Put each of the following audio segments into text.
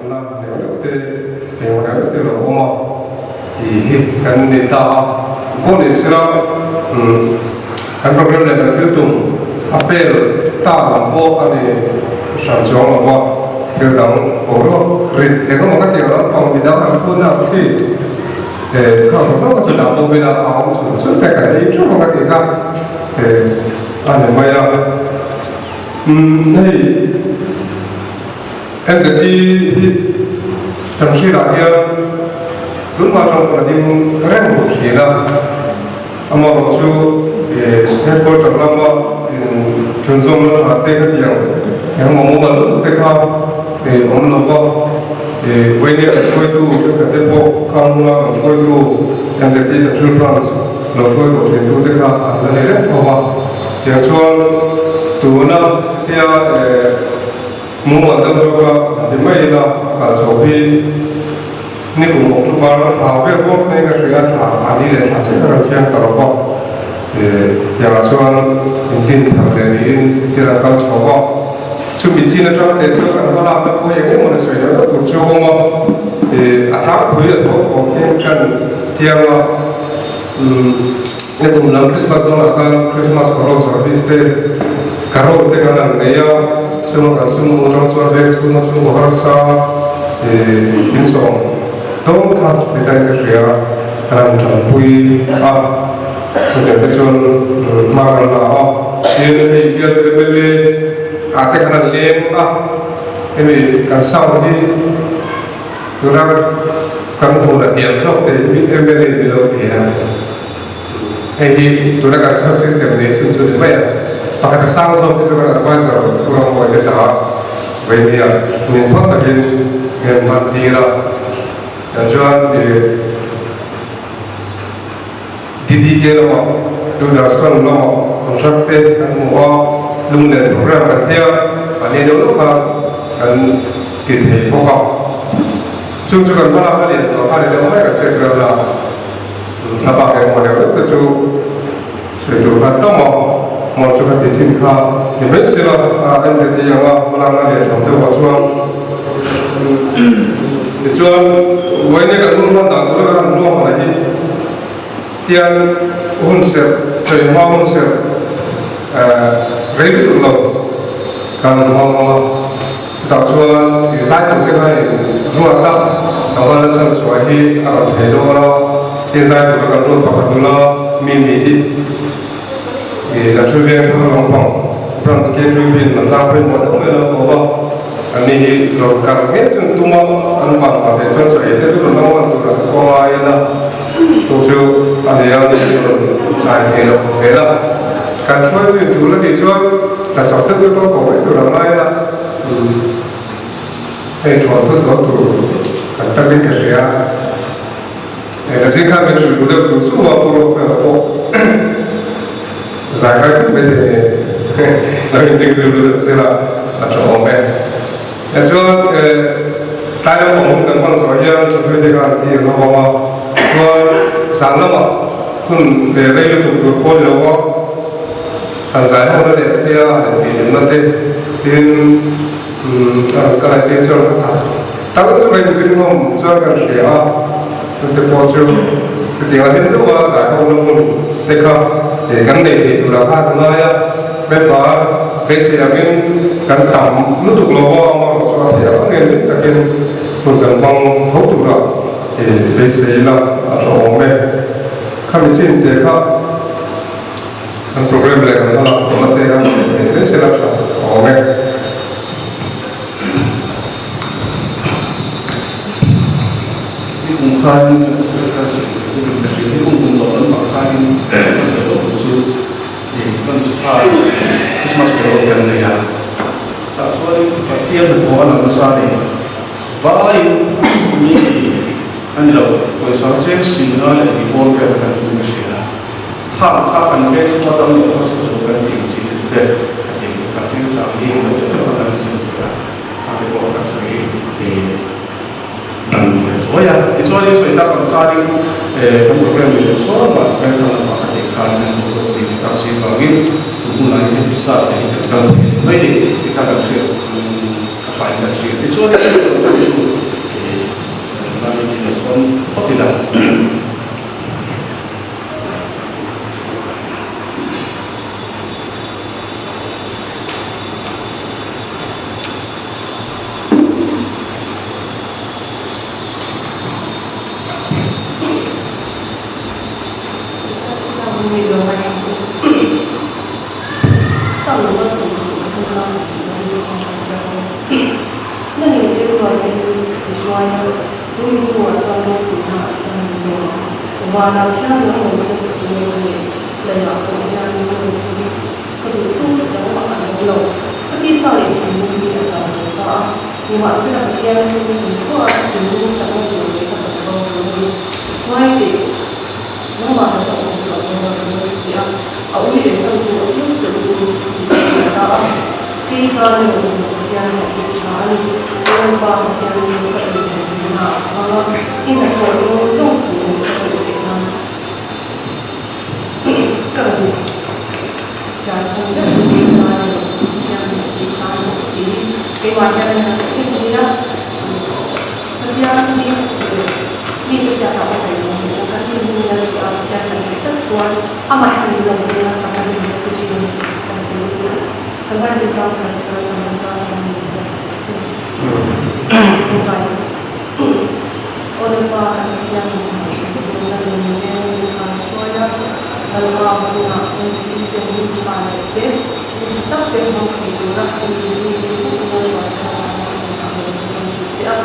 Harsatna neuh neuh te, engemaw neuh neuh te lo awm a tih hi kan ni ta a. Pawh ni sela kan program leh kan thil tum a fail ta lam pawh a ni hran chuang lo va, thil dang boruak rit engemaw ka tih ang lampang midang an thun ang chi khang zawng zawng kha chu dah bo ila a awm chhun chhun te kan ei teuh ang ka tih kha a ni mai a. Hei. MZP hi kan hriatah hian tunhma atang pawh a ding reng thin a, amaherawh chu headquarter lama inthlunzawmna tha te ka tih ang engemaw mumal lutuk te kha awm lo va, vawinia kan hruaitu thenkhat te pawh khang huna kan hruaitu MZP Tanhril Branch lo hruai tawh thin tu te kha an la ni reng tho va, tiang chuan tuna tia. Mumal deuh zawk a, han ti mai ila, a kal chho hi ni kum awk chu par a thla vel bawk mai ka hria, thla a ni leh thla chiah ka thiang ta lo va, tiangah chuan intin thar leh niin thil an kal chho va, chumi chin atang teh chuan kan hma lakna pawh eng emaw ni sawi deuh deuh tur chu a awm a, a tlangpui a tho tawkin kan thiang a, ni kum lam Christmas dawnah khan Christmas carol service te carol te kan han nei a, chunga kan sum hmuh atang chuan veng chhunga chhungkaw harsa inchawm dawn kha nitain ka hria kan han tanpui a, chutiang te chuan hma kan la a, tin hei bial mla ah te khan an leng a, hemi kan sound hi. Tuna kan hun a hniam zawk te hi mla in min lo ti a, hei hi tuna kan sound system nei chhun chu a ni mai a, pakhat a sang zawk hi chu kan advisor Pu Rammawi te ta veinia min phawt takin min hman tir a, kan chuan ih DDK lamah Doordarshan lamah contract te kan hmu a, lunglen program kan tia a ni deuh deuh kha kan ti thei bawk a. Chung chu kan hmalakna lian zual kha ni deuh mai kan chet vel a, a bak engmaw deuh deuh te chu sawi tur kha tam a, mawr chu ka ti chin kha ni mai sela MZA anga hmalakna lian tham deuhah chuan tichuan vawiin kan hun hman dan tura ka han ruahman hi Tiang hun serh, chawihma hun serh rei lutuk lo kan hmang a, chutah chuan ih zai tur te kha in ruat a, tlangval la chhan chhuah hi a rawn thei dawn a, tin zai tura kan ruat pakhat nula mi mi hi ih kan hre veng thar lampang branch K3 pin an tlang pawimawh deuh mai lo ko va, an ni hi rawn kal ngei chuan tum a, an ban hma theih chuan chaw ei te chu rawn la ngan tur an kawng aiin a. Chu chu a nei a, ni chu rawn zai thei lo hmel a. Kan hruaitu in tul a tih chuan tla chak deuh te pawh ko mai tur a ngai a, hei thuam thut dawn tur kan tam in ka hria. Eng a zing khan min hrilh duh deuh chu chu a Pu Ruatfela pawh zai ngai thut mai thei a ni. Lo inring rilru deuh zel a, a tha awm e. Tichuan tlai lampang hun kan hman zawh hian Chawhmeh te khan ti an hawng a, chuan zan lamah hun leh rei lutuk tur pawh ni lo va, han zai ho na leh tia han intih hlimna te tin a rawn kal ai te chuan ka khat tal chu ka inrin hlawm chuan kan hria a, chute pawh chu chutiang a hlim deuh a zai ho na hmun te kha kan nei thei turah khan a ngai a. Member beisei angin kan tam lutuk lo va, amaherawh chu a theih ang angin ring takin hun kan hmang tho tura beisei ila a tha awm e. Khami chin te kha kan program leh kan hmalak tawhna te khan chhiat theih hle sela tha awm e. Ni kum khain kan sawi kha sawi lutuk ka hria, ni kum kum tawh lampang khain kan sawi loh tur chu. Entrance kha Christmas carol kan nei a, tah chuanin Pathian hnathawh a lang nasa a ni. Vaiin mi a ni lo, pawisa cheng singna leh tih bawr vel kha kan hmuin ka hria. Khang kha kan veng chhunga dam loh harsa zual kan tih ang chi te ka tih ang te kha cheng sang hi lo chauh chauh kha kan sem fel a, khang te pawh kan sawi Dan leh zuai a. Tichuanin sawi tak ang khanin kan program leh tawh sawn mah kan thang lamah kha teh khan kan hmu pawh ni ta si avangin tun hunah hian heti sat te hi kan kal thei a ni mai ni tih kha kan hriat a tha in kan hria. Tichuanin kan rawn tan tu. sawm phawt ila. Nimahsela Pathian chu kumkhua ka thinlung chakna tur leh ka chanvo tur a ni. Ngai teh, nangmah lo ta awm chu a lo rawn dawn si a, a ui leh zau tu apiang chauh chu a ti thei leh ta a. Kei tan erawh zawng Pathian ngaih hi tha a ni. Lalpa Pathian chu ka inthawmhlimna ah ka hmang a, i hnathawh zawng zawng thu ka hrilh theih nan ka rawn chhiar chhan ber hi kei tan erawh zawng Pathian ngaih hi tha a ni tih hi keimah hian a inhmu em thin a. Pathian hi mite hriatah pawh kan lo hmu a, kan thinlungin a hria a, Pathian kan theih tak chuan amah hian min lo veng a, chakna min lo pe thin a ni tih kan sawi lutuk. Kan hmai zau chhan te pawh kan lo zau thei a ni sawm sawm a sin. Tawngtai Aw Lalpa kan Pathian min hmangaih thin tu na leh min veng min khan hruai a, Lalpa vawiinah NGT te hun tha leh te hun tha tak te hmang thei tura hemi mi te chu ka hruai thar avangin ka hnenah lo thu rawn ṭih che a.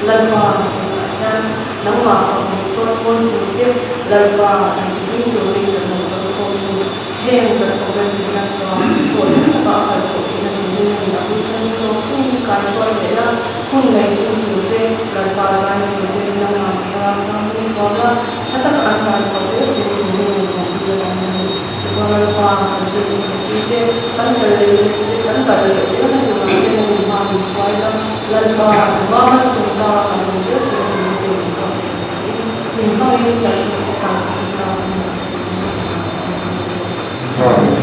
Lalpa vawiinah hian nangmah fak leh chawi mawi tur te, Lalpa kan tihlim tur te kan lo kal khawm a ni. Heng kan program te hi Lalpa hlawhtling taka a kal chhoh theihna turin a nih a bul ṭangin lo thlengin kaihruai leh la, hun nei tu tur te, Lalpa zai tur te nangmah ni thar a thianghlim thuam la, ṭha taka an zai chhoh zel theih turin min rawn tir a ni. Tichuan Lalpa kan thil in chakpui te, kan kal leh leh zel kan kal leh zelna turah te na in hma min hruai la, Lalpa kan va malsawm ta kan awm zel theihna turin leh min buatsaih tur chein min hmangin min daih tur khawpa Isua Krista kan lo thusawi chu kan inah kan awm nghe nghe. Amen.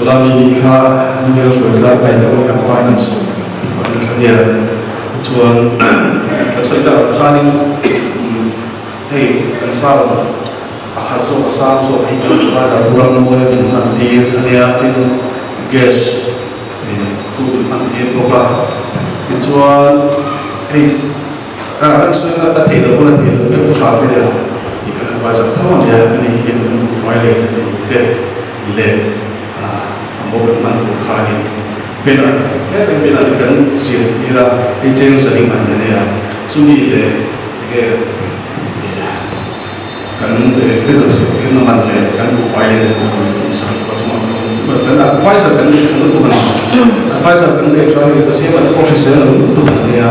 Lami ni kha email hruai tlai mai lo kan finance finance a nia tichuan kan sawi tak ang khanin hei kan sound a khat zawk a sang zawk hei kan bazar ram mawi min hman tir a nia tin gas khu min hman tir bawk a tichuan hei Kan sawi a theih loh pawn a theih loh vek tha te a tih kan adviser tho a nia, ani hian kan buhfai lei na tur te leh a maw kan hman tur khanin bena em em bena hi kan siam tir a, hei cheng zaling an la nei a, chumi leh enge kan bena siam tir na man leh kan buhfai lei na tur kha min tum sak bawk a, chungah kan adviser kan nei tha lutuk a ni, adviser kan nei tha hei ka siam a te pawh hrisel lo lutuk an nia.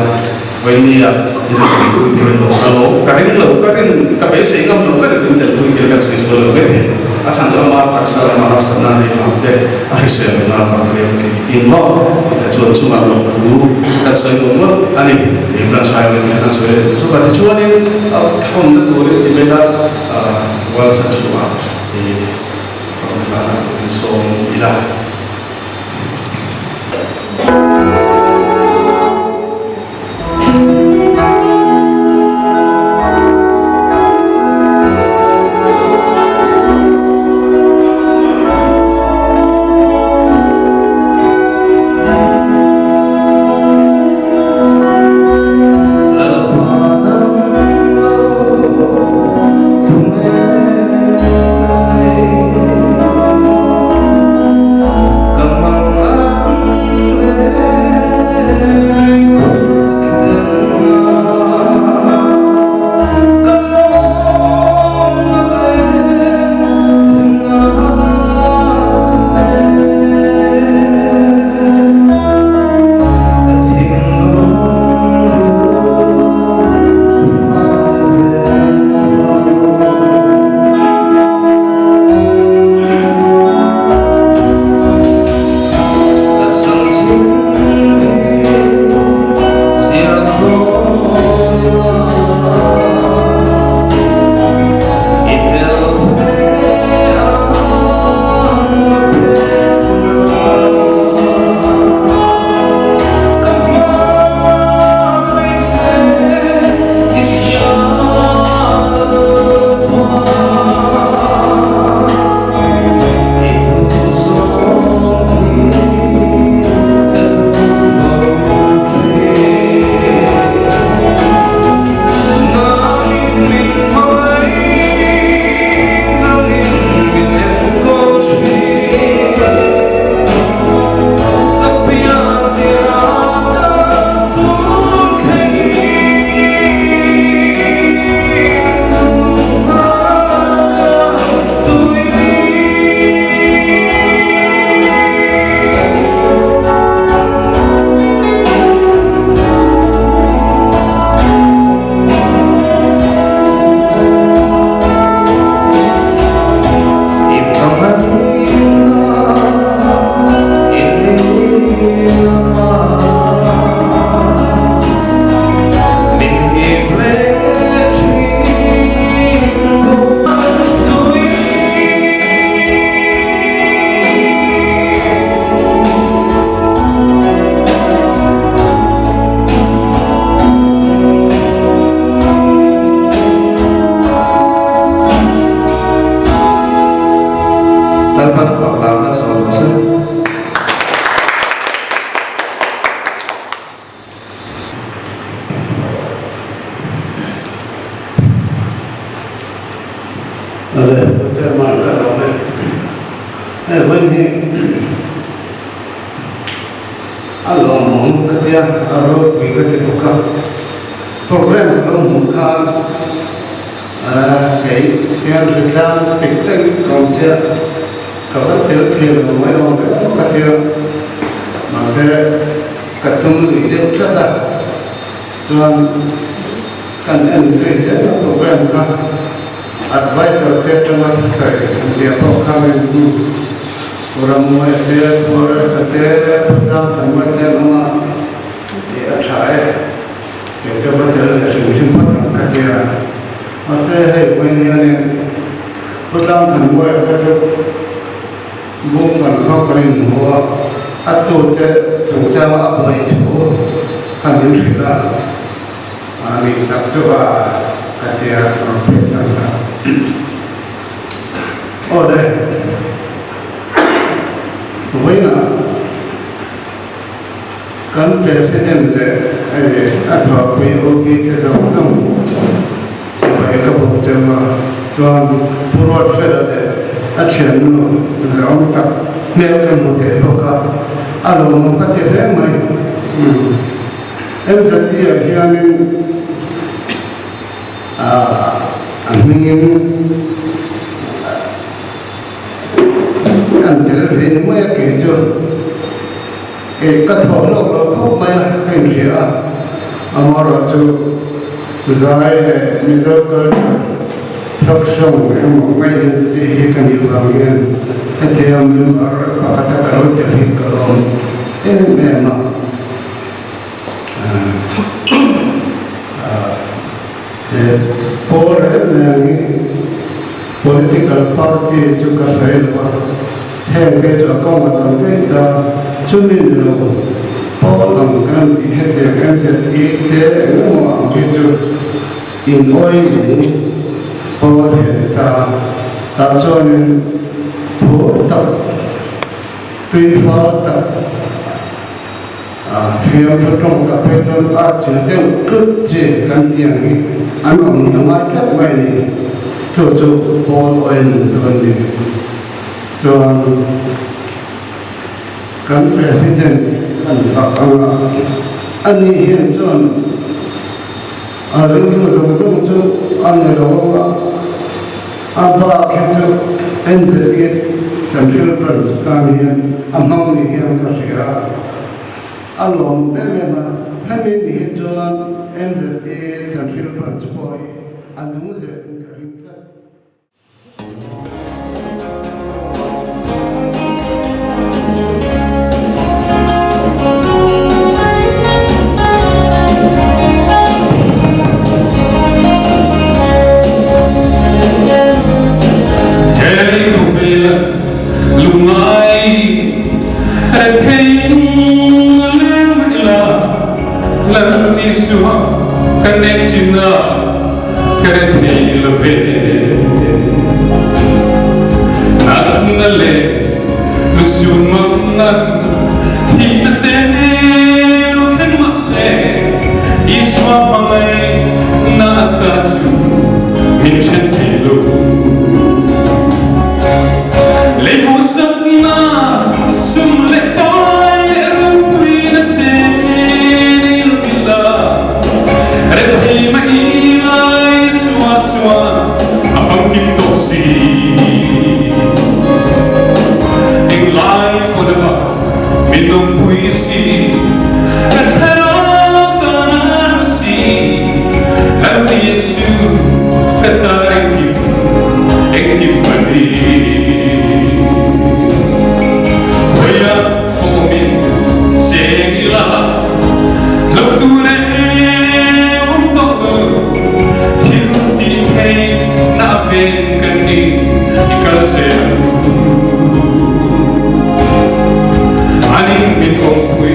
Vainia in a telpui thei lo a lo ka ring lo ka rin ka beisei ngam lo ber in telpui tir kan sawi sual lo mai thei a chhan chu ama taksa lama harsatna nei vang te a hrisel lohna vang te kei in maw tih te chuan chungah lo thu kan sawi lo ngawt a ni he branch highway te khan sawi leh zuk a tichuanin a hawnna turin ti vela world chan chhuah i fakna hla dan turin sawm ila. Lalpan a fak larna sawm rawh se. Ale, Chairman ka lawm e. Hei vawiin hi a lawmawm ka tia, a ropui ka ti bawk a. Program ka lo hmuh khan kei tiang ritlang pek daih ka awm sia, ka va tel thei lo mai awm ve awm ka tia. Mahse ka tum lui deuh tlat a, chuan kan en zui zel a program kha advisor te atanga thusawi an tia pawh kha min hmu. Pu Rammuaia te, Pu Arelsa te, Pu Tlangthanmuaia te an awm a, tih a tha e. Kei chu va tel ve hrim hrim phawt ang ka ti a. Mahse hei vawiin hianin Pu Tlangthanmuaia kha chu Bungkawn khaw kan inhmu a, a tute chungchanga a buai thu kha min hrilh a, a nih tak chu a ka ti a, ka rawn phei tlang ta. Aw le, vawiinah Kan President leh hei a thawhpui OP te zawng zawng sipai ka bawk cheu a, chuan Pu Ruatfela leh a thiannu zahawm tak hmel ka hmu thei bawk a, a lawmawm ka ti hle mai. Umm MZP ah hianin a hmingin kan tel ve ni mai a kei chu. Ih ka thaw hlawk lo khawp mai a, ka inhria a, amaherawh chu zai leh Mizo culture folk song emaw ngaihhlut chi hi ka nih vang hian hetiang member pakhata ka lo tel hi ka lawm em em a. He pawl reng reng hi political party chu ka sawi lo a, heng te chu a kawng a dang daih ta, chumi ni lo pawl ang kan tih hetiang MZP te eng emaw ang hi chu in awi nung pawl hi a ni ta, tah chuanin phur tak, tui fal tak, Fiamthu tawng tak phei chuan a chil deuh tlut chi kan tih ang hi an awm hi a ngai tlat mai a ni. Chu chu Paul Owen chu a ni. Chuan kan President kan fak ang a, ani hian chuan a rilru zawng zawng chu a ni lo ang a, a bak hi chu NZE kan thil branch tan hian a hmang ni hian ka hria a. A lawm em em a, hemi ni hi chuan NZE kan thil branch pawh hi a nung zel in ka ring tlat. He khawvela lungngai rethei leng ila Lal Isua ka nek chin a ka rethei lo ve. Natna leh lusun mangan thihna te lo thleng mahse Isua hmangaihna ata chu min then thei lo. Lei hausakna sum leh pai leh ropuina te nei lo ila Rethei mah ila Isua chuan a famkim tawh si. Englai pawh deuha min awmpui si, ka thlarau tan a hlu si. Lal Jesu ka tan engkim, engkim a ni. Khawiah pawh min cheng ila, lo tur e awm tawh u, thil tih thei na a ven kan ni i kal zel ang u. Anin min awmpui.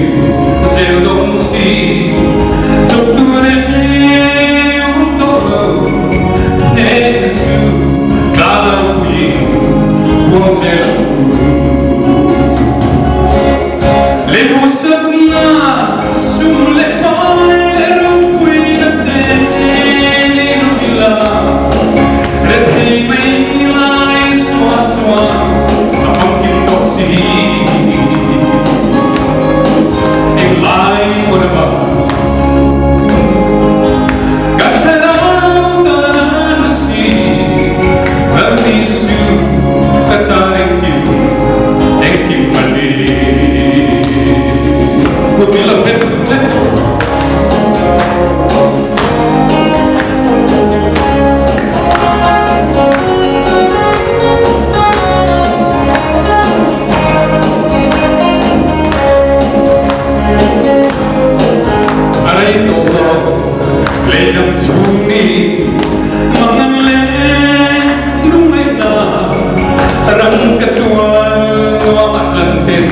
Chatuan nuam a tlan ten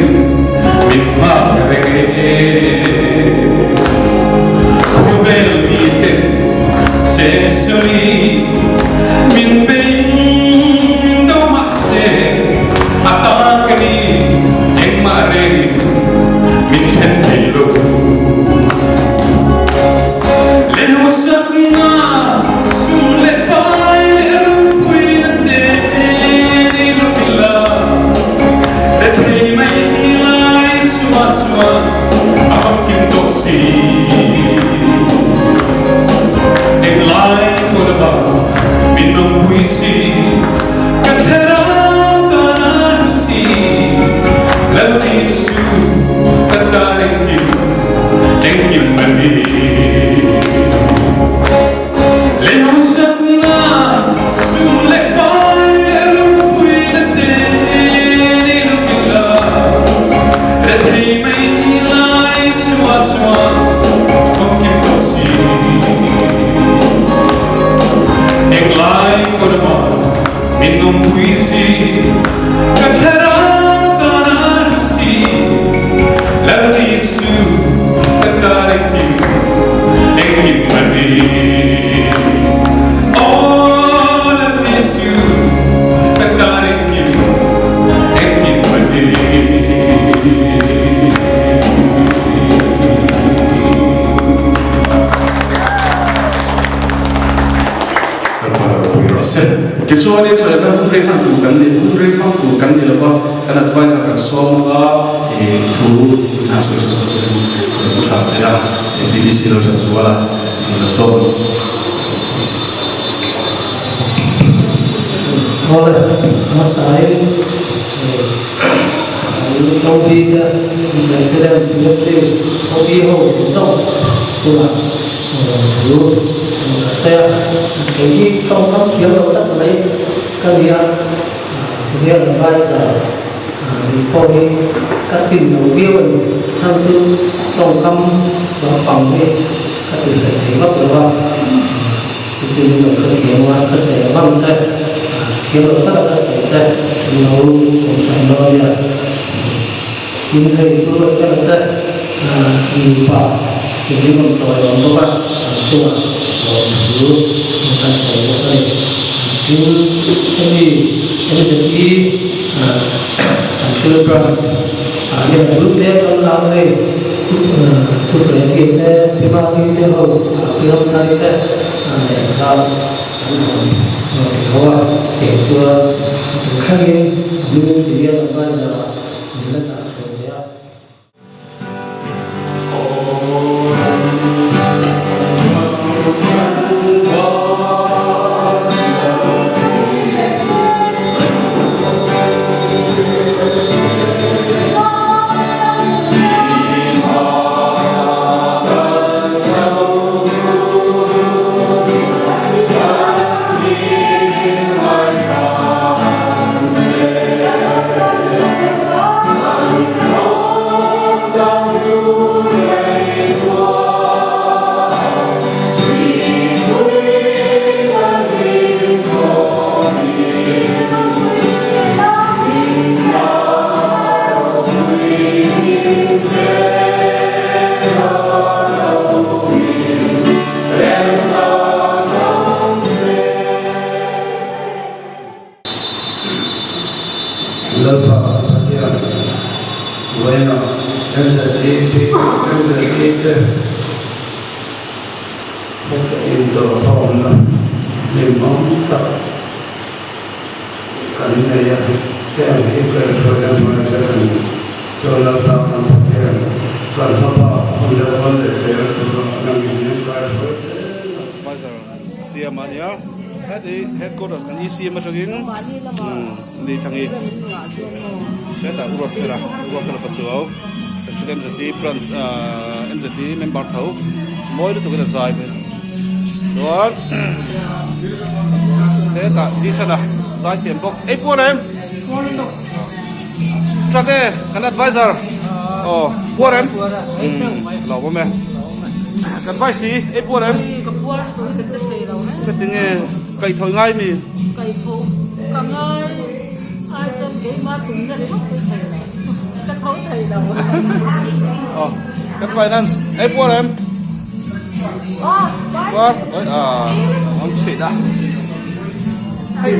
min nghak reng e. Khawvel miten Jesu'i min beng do mahse a tan ka ni engmah rengin min then thei lo. Lehosakna sum leh pai leh ropuina te ni lo ila, rethei mai lai sumah chuan a famkim tawh si. Englai pawn a bang min rawmpui si, ka thlarau tan a nu si, Lal Isu ka tan engkim. Engkim a ni. Lehosakna sum leh pai leh ropuina te ni lo ila, rethei mai lai suah chuan famkim tawh si. Englai pawn a min awmpui si, ka thlarau tan a nu si. Lal Isu ka tan engkim, engkim a ni. Aw Lal Isu ka tan engkim, engkim a ni. Lalpa ropui rawh se. Tichuanin sawi kha hun rei hman tur kan ni, hun rei hmang tur kan ni lova, kan adviser kan sawm anga ih thu in han sawi chhuak turin kan tha thei a, APDC lo that zual a in lo sawm. Awle, hmasain kan OB te, President, Secretary, OB ho zawng zawng chungah Thu ka sawi a, kei hi tawngkam thiam lo tak mai ka ni a, senior advisor nih pawh hi ka tlin lo viau a ni. A chhan chu tawngkam lampang hi ka ti hlei thei vak lo a, chuchu min lo hrethiam a, ka sawi ngam te, thiam lo taka ka sawi te min lo pawmsak dawn nia. Tin hei Pu Ruatfela te nupa in min rawn chawi awm bawk a, an chungah lawmthu kan sawi bawk a ni. Tin hemi MZE kan thil branch ah hian a bul te atang khan hei Pu Freddy te, Pi Mati te ho, Pi Ramthari te nen khan kan rawn ti ho a, kei chuan tun thlengin a hmingin Senior Advisor ah Min la dah chho ve a. Lalpa Pathian vawiinah MZP MZP te heta intawhkhawmna hlimawm tak kan nei a, heng hi kaihhruaina hnuai vek a ni. Chuan Lalpa kan Pathian kan hmabak hun leh awn leh zel chungah nangin min kaihruai zel a. Siam a nia heti headquarters kan ECM atangin ni thangi hetah u Ruatfela u Ruatfela Pachuau kan hriat MZT branch MZT member tho mawi lutuk in a zai mai chuan hetah Jason-a zai thiam bawk ei puar em truck e kan advisor aw puar em lo awm e. Kan vai si, ei puar em? Ka puar tawh hi ka che thei lo e. Ka ti nge, kaih tho i ngai mi? Kaih tho ka ngai. Ai chuan keimah tumna ringawt pawh thei lo, ka tho thei lo. Aw, kan finance ei puar em? Puar, oi a, awm thin a. Hei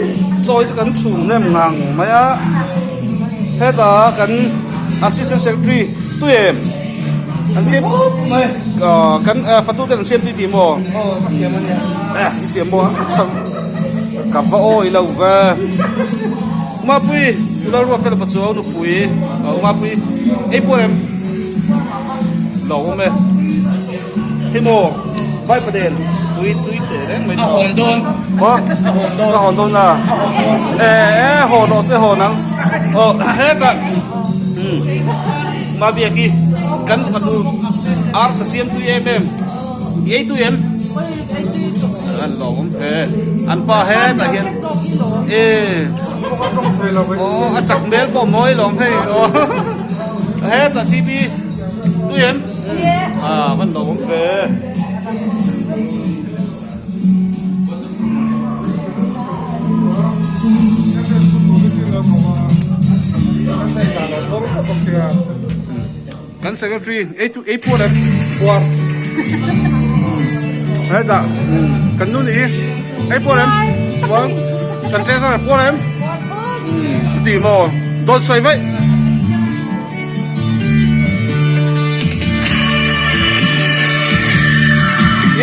chawi chu kan chhung hnem ngang mai a, heta kan assistant secretary tu em? An siam up mai, kan fatu te an siam tih tih maw? Aw, ka siam a nia. Eh, i siam maw? Ka va awi lo ve. Umapui, u Lalruat fel pa chuau nupui, Umapui, ei puar em? Lo awm e. Hei maw, vai paden, tui tui teh reng mai. A hawn dawn. Maw? A hawn dawn. A hawn dawn na. E e haw rawh se hawn ang. Aw heta. Hmm. Mabiaki kan fatu arsa siam tui em em. I ei tui em? An lo awm ve. An pa hetah hian e aw a chak hmel pawh mawi lawm hei aw hetah TV tui em? Ah van lo awm ve. Kan secretary ei tu ei puar em puar hetah kan nu nih hi ei puar em puar kan treasurer puar em chuti maw dawt sawi vaih.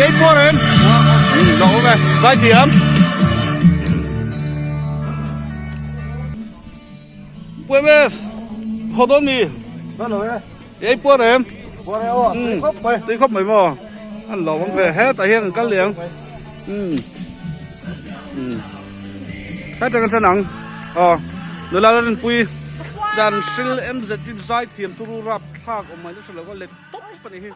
Ei puar em lo awm e zaithiam. Pu MS, haw dawn mi? Dawn lo e. Ei puar em? Puar e aw, tui khawp mai. Tui khawp mai maw? An lo awm ve, hetah hian an kal leh ang. Umm. Umm. Hetah kan then ang. Aw, nula la rinpui dan hril MZ in zai thiam turu rap thlak awm mai nasa lo ka let tawp a nih hi.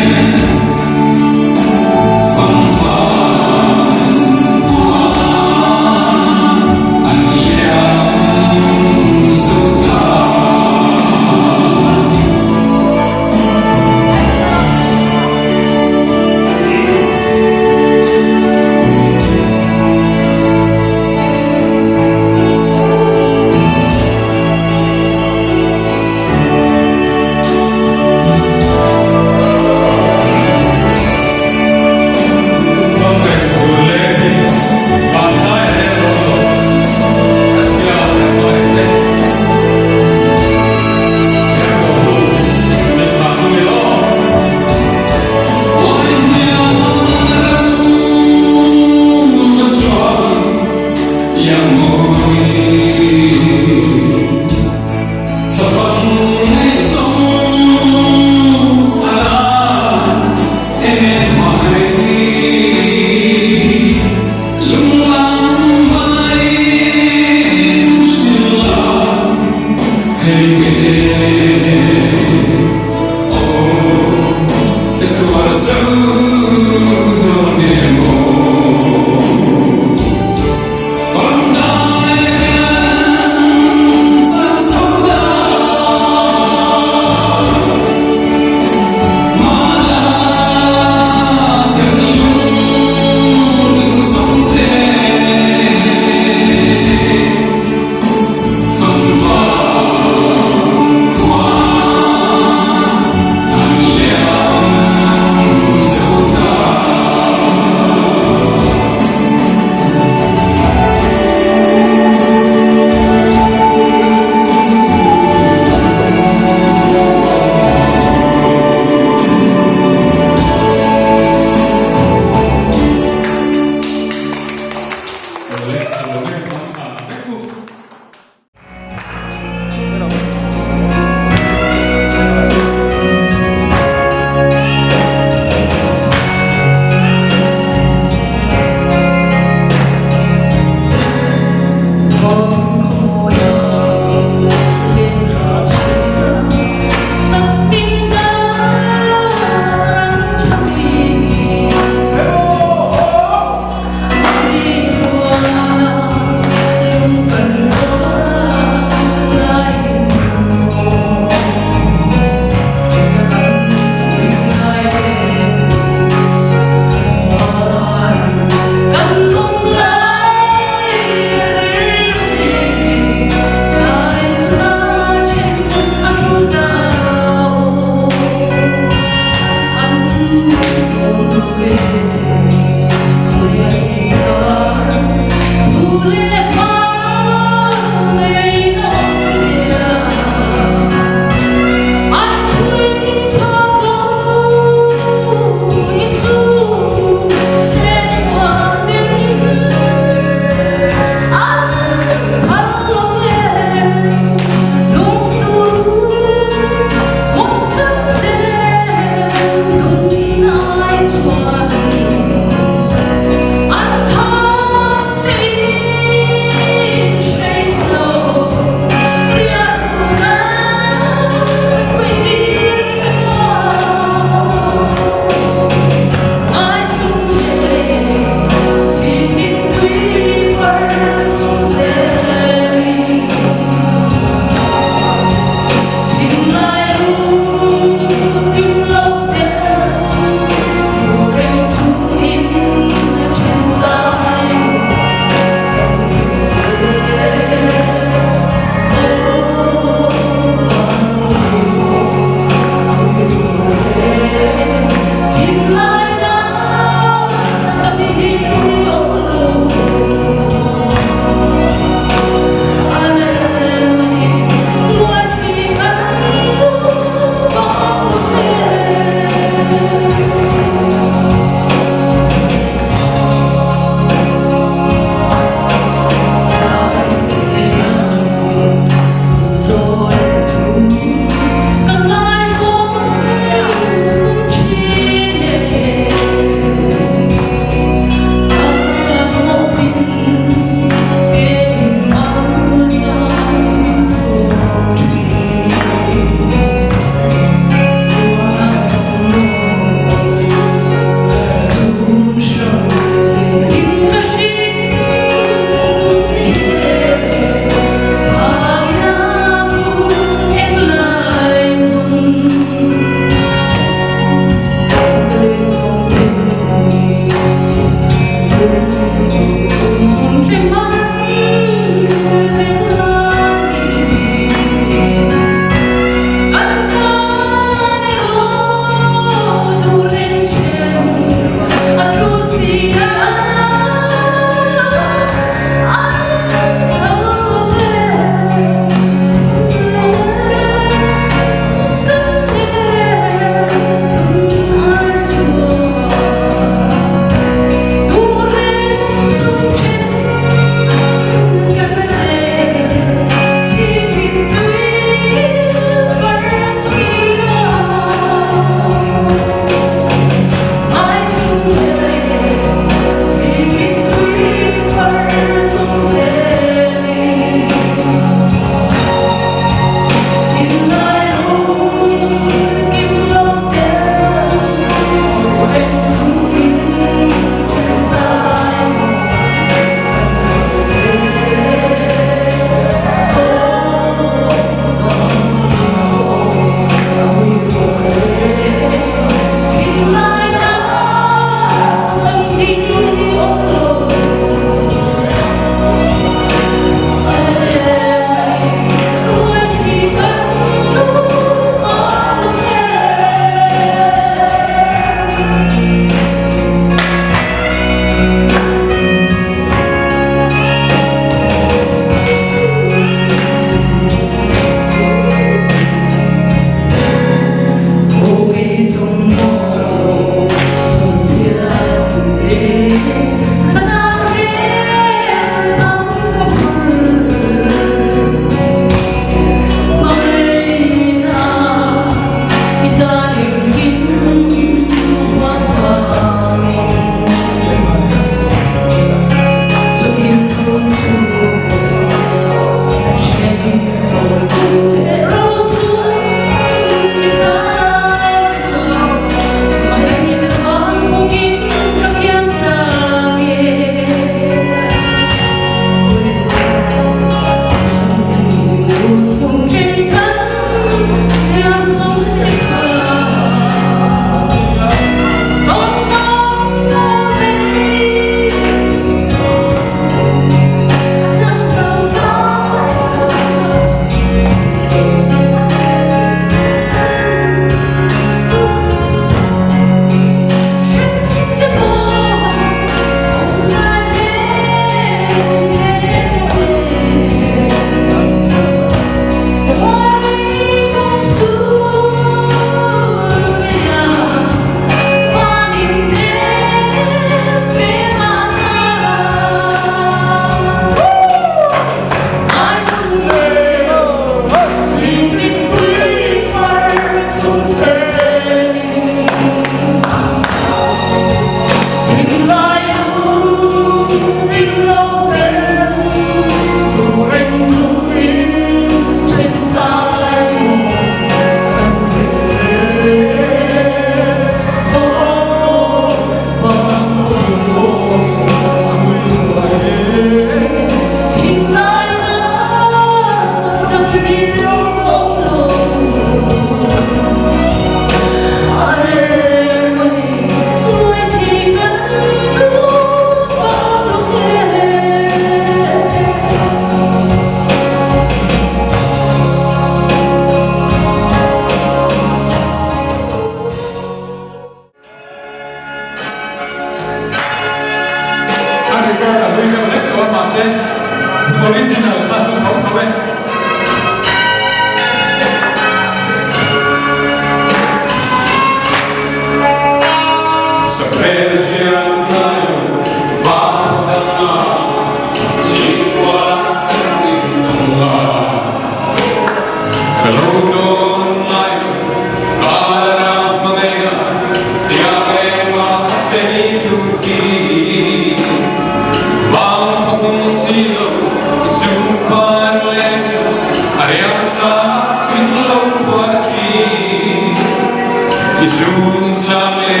I zun zam le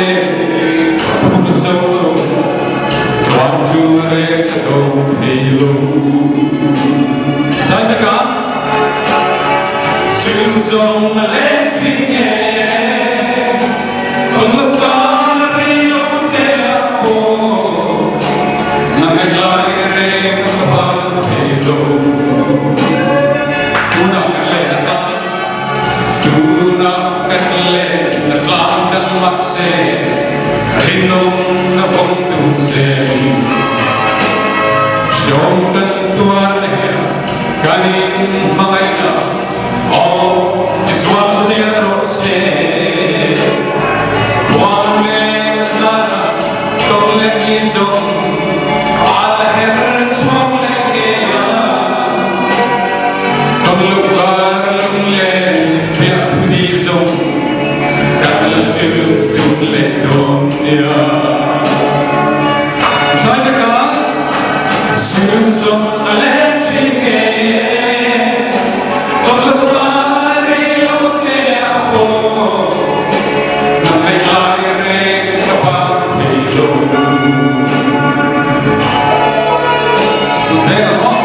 ka phur zo lo Tuan tu reng ka do thei lo Sai vek a Sil zawng a leng thin nge Kan lo kar rei lo te ah pawh Nang ngaih lai reng ka ban thei lo Tunah kan len a tlang Tunah kan len a tlang dang mahse Rinawm na vawng tum zel Hriawm kan tuar na hian kan in hmangaihna aw ti zual zel rawh se. Khuanu leng zara tawk leh ni zawng a la her chhuak leh ngei a. Kan lo kar lunglen piah thu ni zawng kan la zir tum leh dawn nia. Zai veka zir zawng a leng thin ngei e, kan lo kar rei lo te ah pawh nang ngaih lai reng ka bak thei lo. Tun vek ang aw.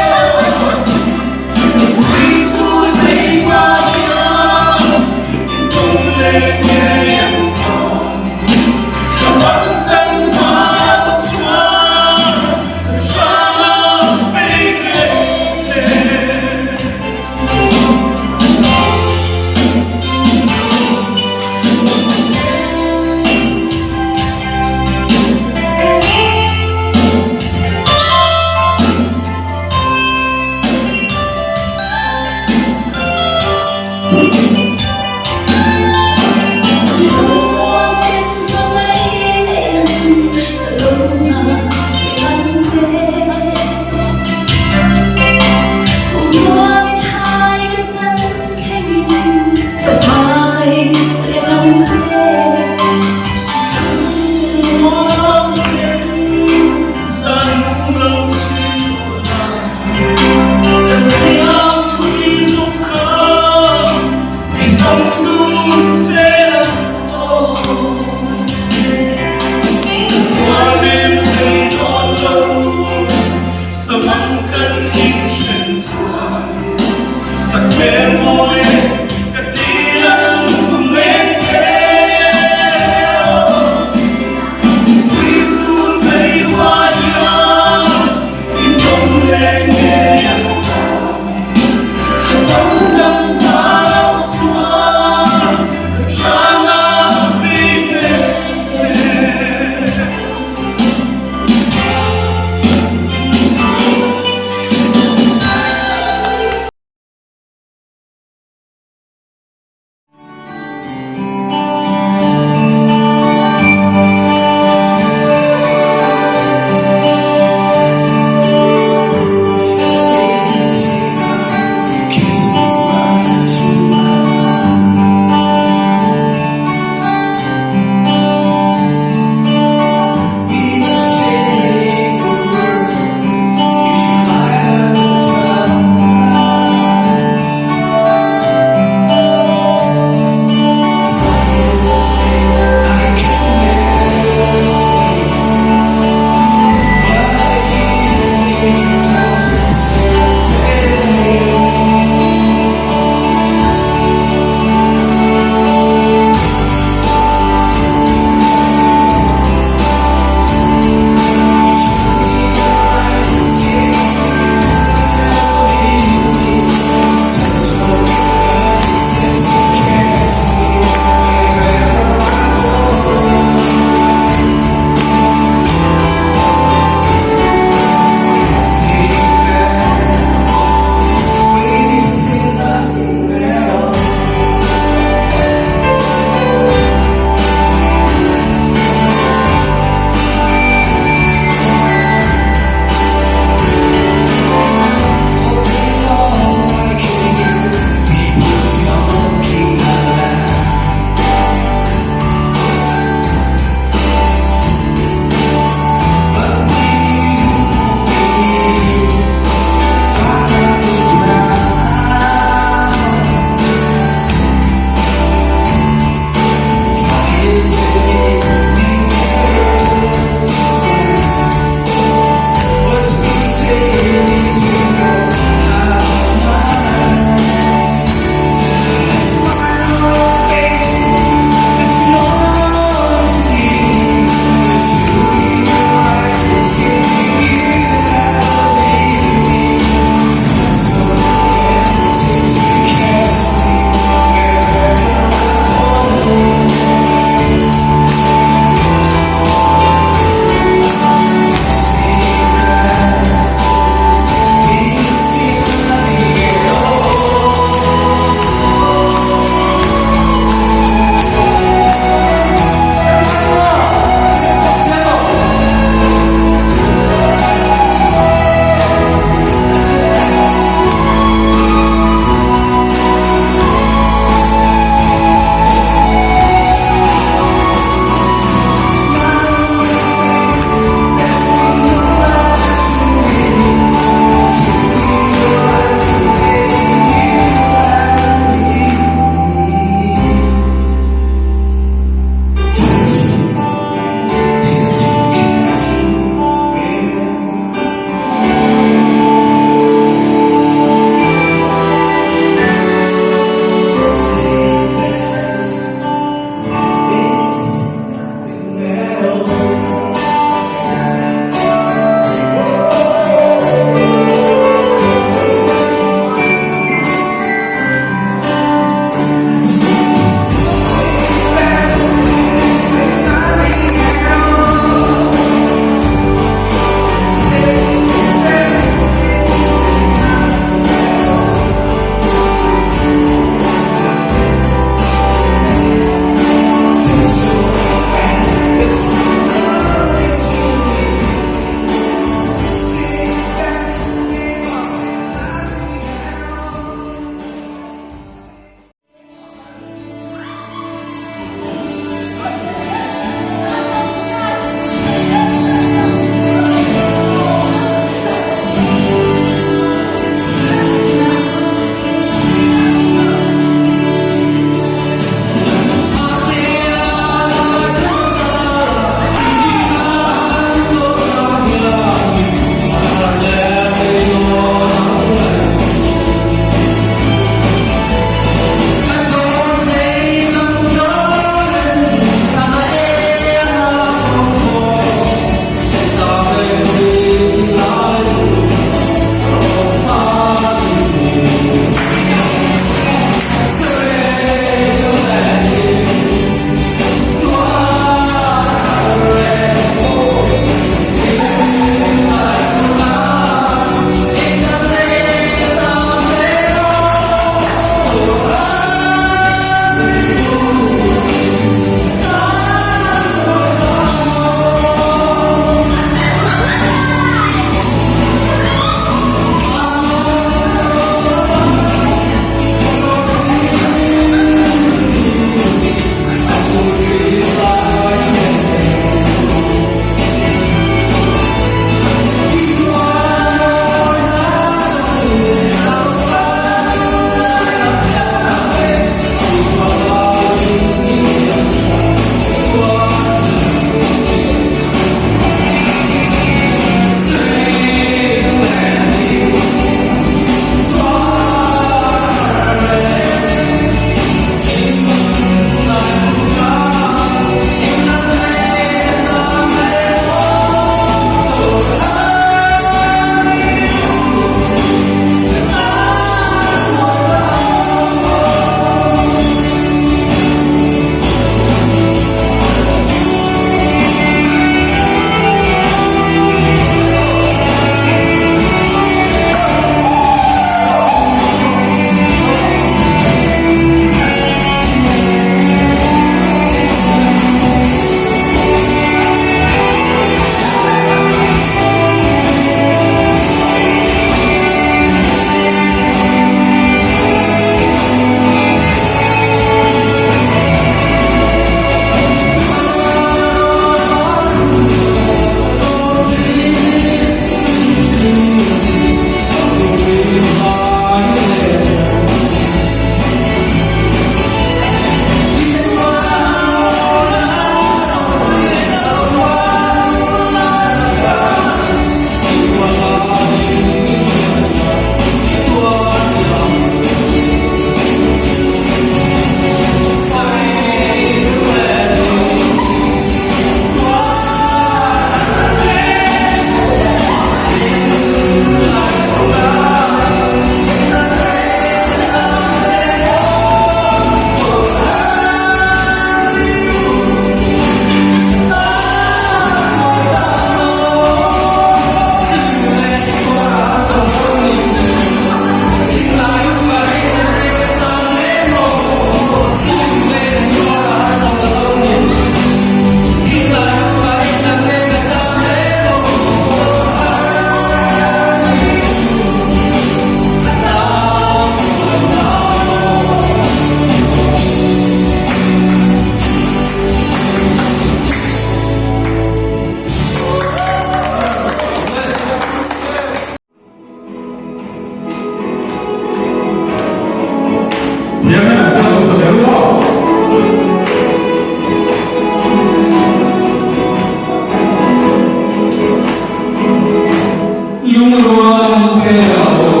Rual pe a aw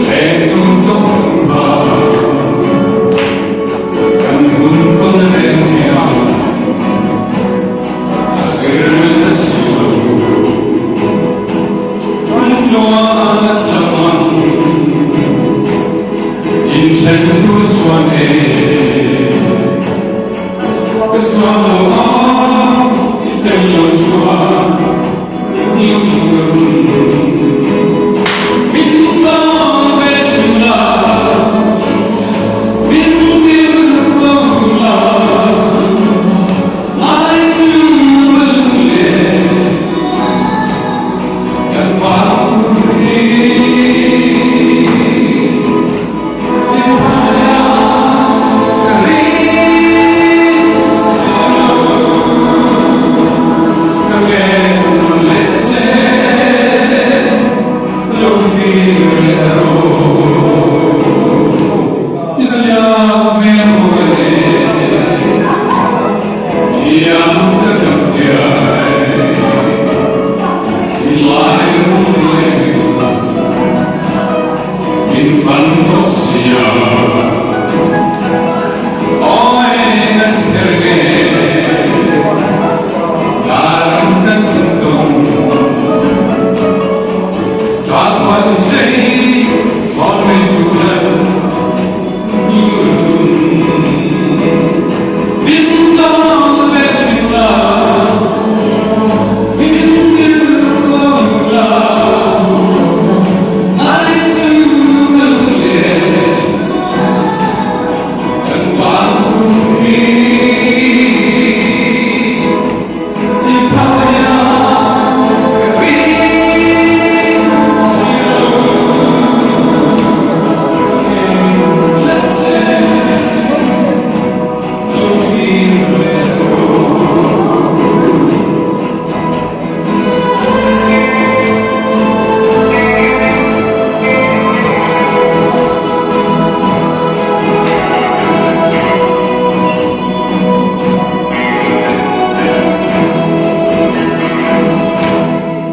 Leng dun tawh hnu hma Kan hun tawn reng nia A zir ta si lo Hmun tluan a sam ang Inthen dun chuan e Ka zuam lo ang i tel lo chuan Min vang ve thin la, min tir ko la, ngai chu ka lunglen kan vang tur hi. I phaia ka ring si lo, ka ngen leh che lo kir leh rawh. I siam ve hawi e, iang ka dam diai, i lai run leng. In fan tawh sia Awi kan kher nge Dar kan hun tawng Tha khuan sei thawn mai turan Lun Min tawng ve thin la Min tir ko la Ngai chu ka lunglen kan vang hi I phaia ka ring si lo Let che lo kir leh rawh.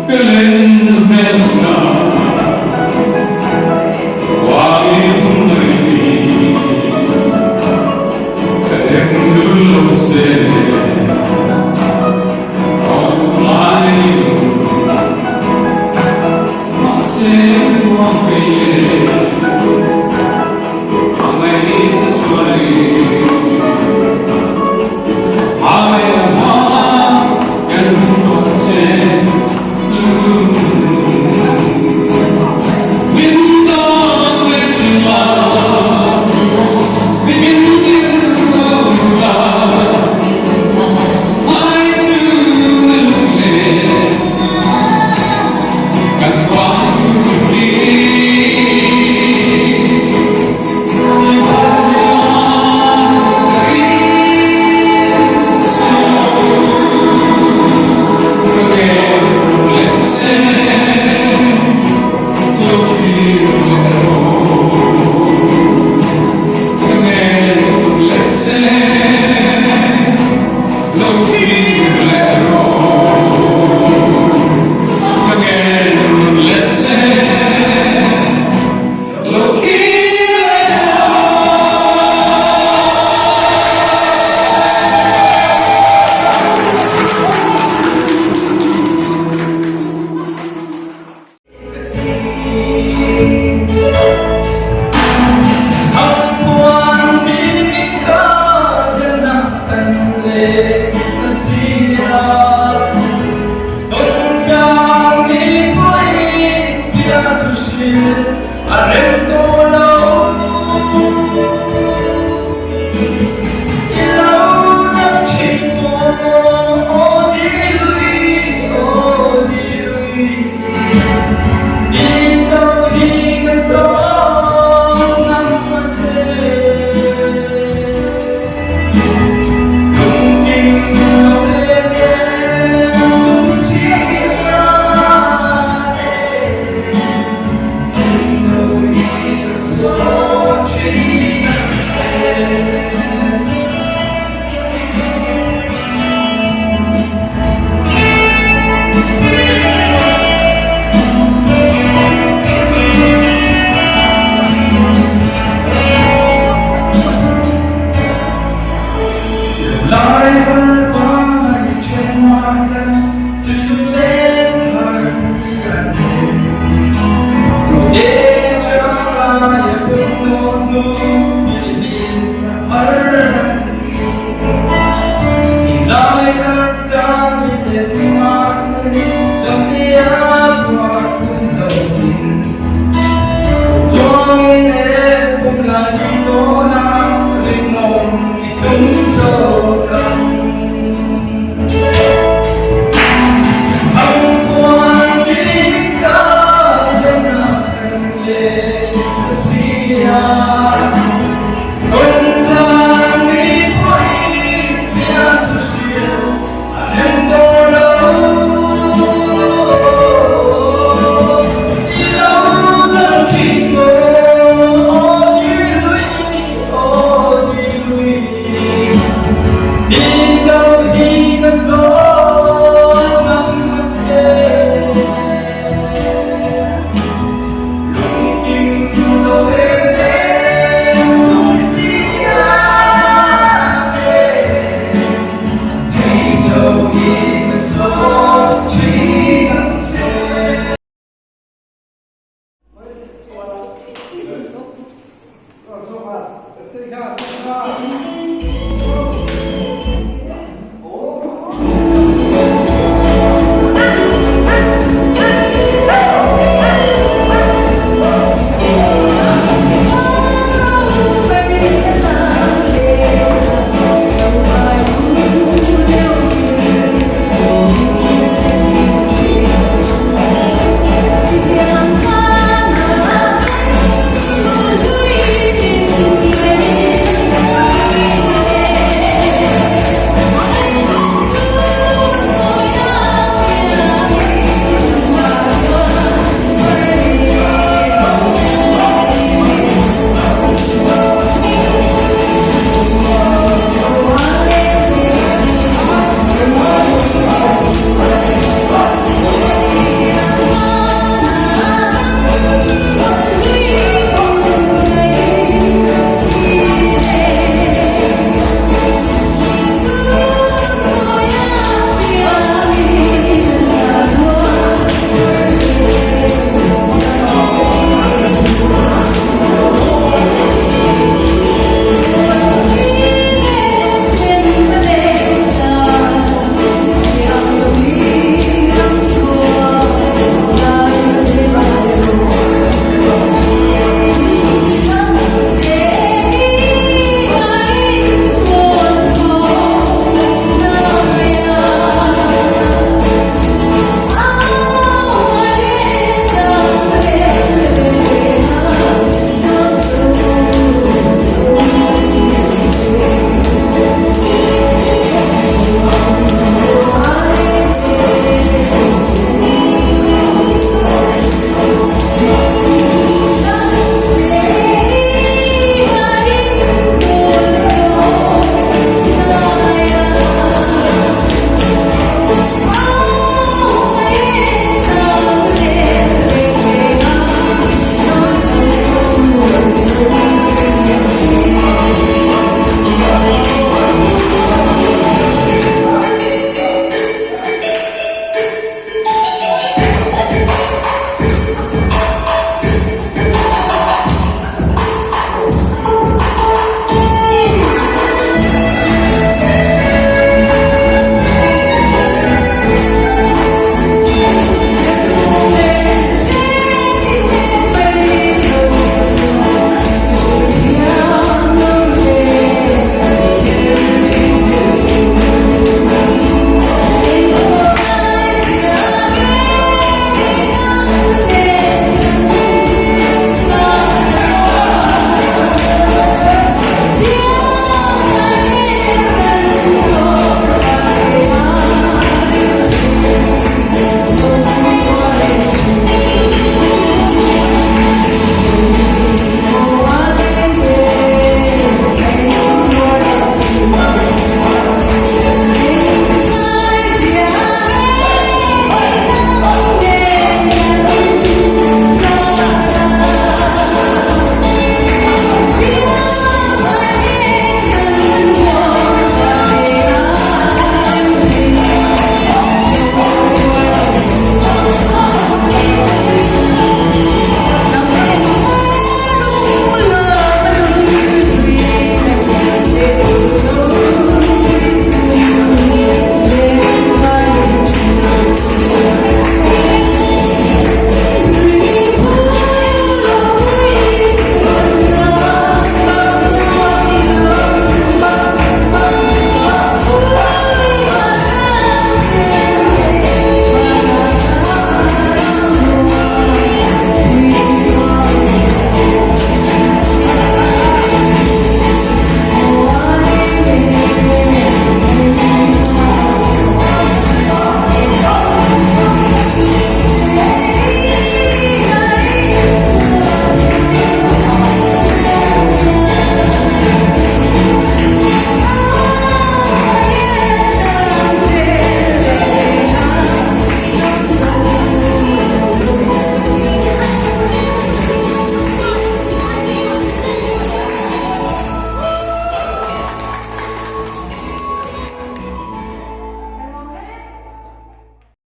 Ka len ve huna Wai hun mai Ka dem lul lo che Hian.